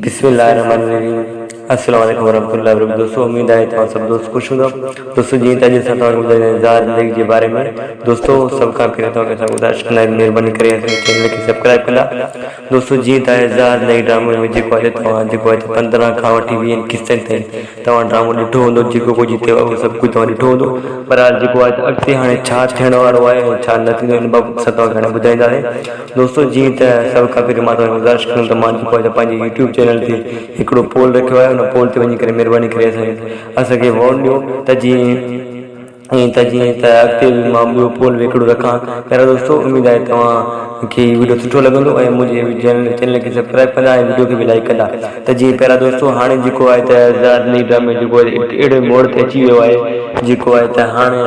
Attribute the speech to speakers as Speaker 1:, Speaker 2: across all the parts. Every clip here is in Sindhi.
Speaker 1: بسم الله الرحمن الرحيم السلام عليڪم ورحمة الله وبرڪاته دوستو اميد آهي توهان سڀ دوست خوش هوندا دوستو جيئن ته اڄ اسان توهان کي ٻڌائيندا آهيون زار زندگي جي باري ۾ دوستو سڀ کان پهريان توهان کي اسان گذارش ڪندا آهيون مهرباني ڪري اسان جي چينل کي سبسڪرائب ڪندا دوستو جيئن ته آهي زار زندگي ڊرامي ۾ جيڪو آهي توهان جيڪو آهي 15 کان وٺي 20 قسطن تائين توهان ڊرامو ڏٺو هوندو جيڪو ڪجهه ٿيو آهي اهو سڀ ڪجهه توهان ڏٺو هوندو بهرحال جيڪو آهي ته اڳتي هاڻي ڇا ٿيڻ وارو آهي ۽ ڇا نه ٿيندو ان بابت اسان توهان کي هاڻي ٻڌائينداسين دوستو جيئن ته سڀ کان پهرين مان توهان کي گذارش ڪندم ته مان جيڪو آهي ته پنهنجي يوٽيوب چينل تي هڪڙو پول رکيو آهي ان پول تي وڃي ڪري مهرباني ڪري اسان کي ووٽ ڏيو ته جيئن ائين ته جيئن ته اڳتي به مان ٻيو پول به هڪڙو رکان. پيارا دوستو اميد آهي توهان کي هي وڊيو سٺو لڳندو ۽ منهنجي چينل کي سبسڪرائب ڪندا ۽ وڊيو کي به لائيڪ ڪندا ته جيئن پيارا دوستو هاڻي جيڪو آهي ته زار نئين ڊرامي جيڪو آهي هڪ اهڙي موڙ تي اچي ويو آهي جيڪو آهي ته هاڻي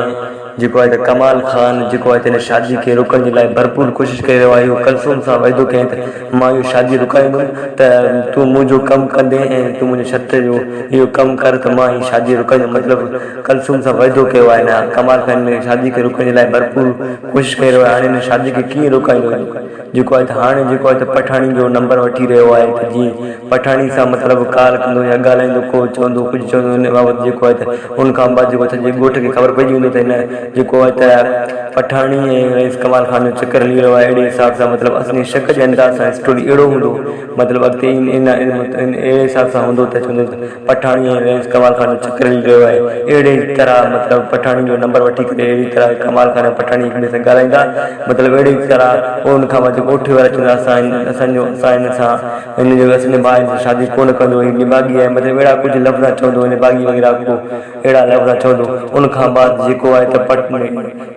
Speaker 1: جيڪو آهي ته ڪمال خان جيڪو آهي ته هن شادي کي روڪڻ جي لاء ڀرپور ڪوشش ڪري رهيو آهي اهو ڪلثوم سان وعدو ڪيائين ته مان اهو شادي رڪائيندم ته تون منهنجو ڪم ڪندين ۽ تون منهنجي شرط جو اهو ڪم ڪر ته مان هي شادي رڪائيندم مطلب ڪلثوم سان وعدو ڪيو آهي نه ڪمال خان هن شادي کي روڪڻ جي لاء ڀرپور ڪوشش ڪري رهيو آهي هاڻي هن شادي کي ڪيئن روڪائيندو جيڪو آهي ته هاڻي جيڪو آهي ته پٺاڻي جو نمبر وٺي رهيو آهي ته جيئن پٺاڻي سان مطلب ڪال ڪندو يا ڳالهائيندو ڪو چوندو ڪجهه چوندو ان بابت جيڪو آهي ته ان کان بعد جيڪو سڄي ڳوٺ کي خبر پئجي ويندو ته هن جيڪو آهي ته پٺاڻي ۽ رئيس ڪمال خان جو چڪر هلي رهيو آهي اهڙي حساب سان مطلب اسان جي شڪ جي انداز سان اسٽوري اهڙو هوندو مطلب اڳتي ان اهڙي حساب سان هوندو ته چوندو ته پٺاڻي ۽ رئيس ڪمال خان جو چڪر هلي رهيو آهي اهڙي طرح مطلب پٺاڻي جو نمبر وٺي ڪري اهڙي طرح ڪمال خان ۽ پٺاڻي هڪ ٻئي سان ڳالهائيندا مطلب اهڙي طرح ان کان بعد ڳوٺ وارا چوندا اسان اسان جو اسان هن سان هن جو اسان جو ڀاء هن سان شادي ڪونه ڪندو هي نڀاڳي آهي مطلب اهڙا ڪجهه لفظ چوندو نڀاڳي وغيره ڪو اهڙا لفظ چوندو. ان کان بعد جيڪو آهي ته پٽ ۾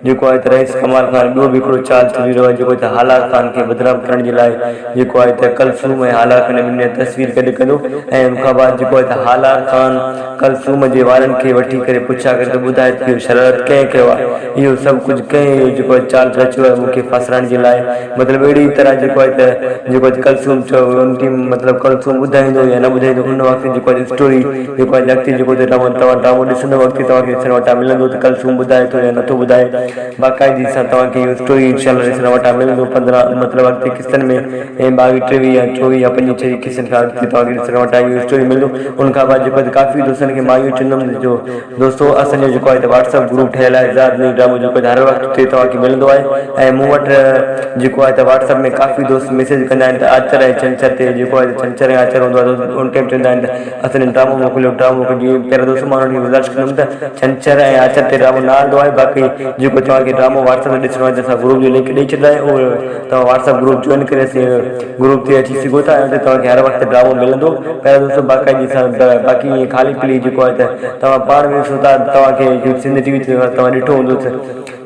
Speaker 1: جيڪو آهي ته رئيس ڪمال خان ٻيو به هڪڙو چال چلي رهيو آهي جيڪو ته هالار خان کي بدنام ڪرڻ جي لاء جيڪو آهي ته ڪلثوم ۽ هالار خان ٻنهي جا تصوير گڏ ڪندو ۽ ان کان بعد جيڪو آهي ته هالار خان ڪلثوم جي وارن کي وٺي ڪري پڇا ڪري ته ٻڌائي ته اهو شرارت ڪنهن ڪيو آهي اهو سڀ ڪجهه ڪنهن اهو جيڪو آهي چال رچيو آهي مون کي ڦاسرائڻ جي لاء مطلب اهڙي طرح جيڪو آهي ته جيڪو آهي ڪلثوم چيو ان ٽيم مطلب ڪلثوم ٻڌائيندو يا نه ٻڌائيندو ان وقت جيڪو آهي اسٽوري جيڪو آهي اڳتي جيڪو توهان ڊرامو ڏسندو اڳتي توهان کي ڏسڻ وٽان ملندو ته ڪلثوم ٻڌائي ٿو يا نٿو ٻڌائي باقاعدي سان توهان کي اهو اسٽوري انشاء الله ڏسڻ وٽان ملندو 15 مطلب اڳتي قسطن ۾ ۽ 22 23 يا 24 يا 25 ڇويهه قسطن کان اڳتي توهان کي ڏسڻ وٽان اهو اسٽوري ملندو ان کان بعد جيڪو آهي ڪافي دوستن کي مان اهو چوندم جو دوستو اسان جو جيڪو آهي ته واٽس اپ گروپ ٺهيل آهي زاد نيوز ڊرامو جيڪو آهي هر وقت اتي توهان کي ملندو آهي ۽ مون وٽ جيڪو آهي ته واٽس اپ ۾ ڪافي دوست ميسيج ڪندا آهن ته آچر ۽ ڇنڇر تي جيڪو آهي ته ڇنڇر ۽ آچر هوندو آهي ته ان ٽائيم چوندا آهن ته اسان جو ڊرامو موڪليو ڊرامو موڪليو جيئن پيارا دوستو مان انهن کي گذارش ڪندم ته ڇنڇر ۽ آچر تي ڊرامو نه هلندو آهي باقي جيڪو توهان کي ڊرامو واٽس اپ تي ڏسڻو آهي ته اسان گروپ جو لنڪ ڏئي ڇڏندا آهيون اهو توهان واٽس اپ گروپ جوائن ڪري اسين گروپ تي اچي سگهو ٿا ۽ اتي توهان کي هر وقت ڊرامو ملندو پهريان دوستو باقاعدگي سان باقي ائين خالي پلي جيڪو آهي ته توهان پاڻ به ڏسو ٿا توهان کي سنڌ ٽي وي تي توهان ڏٺو هوندو ته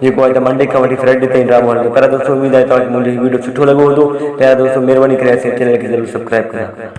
Speaker 1: جيڪو آهي ته منڊي کان وٺي فرائيڊي تائين ڊرامو هلندو پيارا دوستو اميد آهي توهان کي منهنجو هي وڊيو سٺو لڳو هوندو پيارا دوستو مهرباني ڪري اسين چينل کي ضرور سبسڪرائب ڪندا.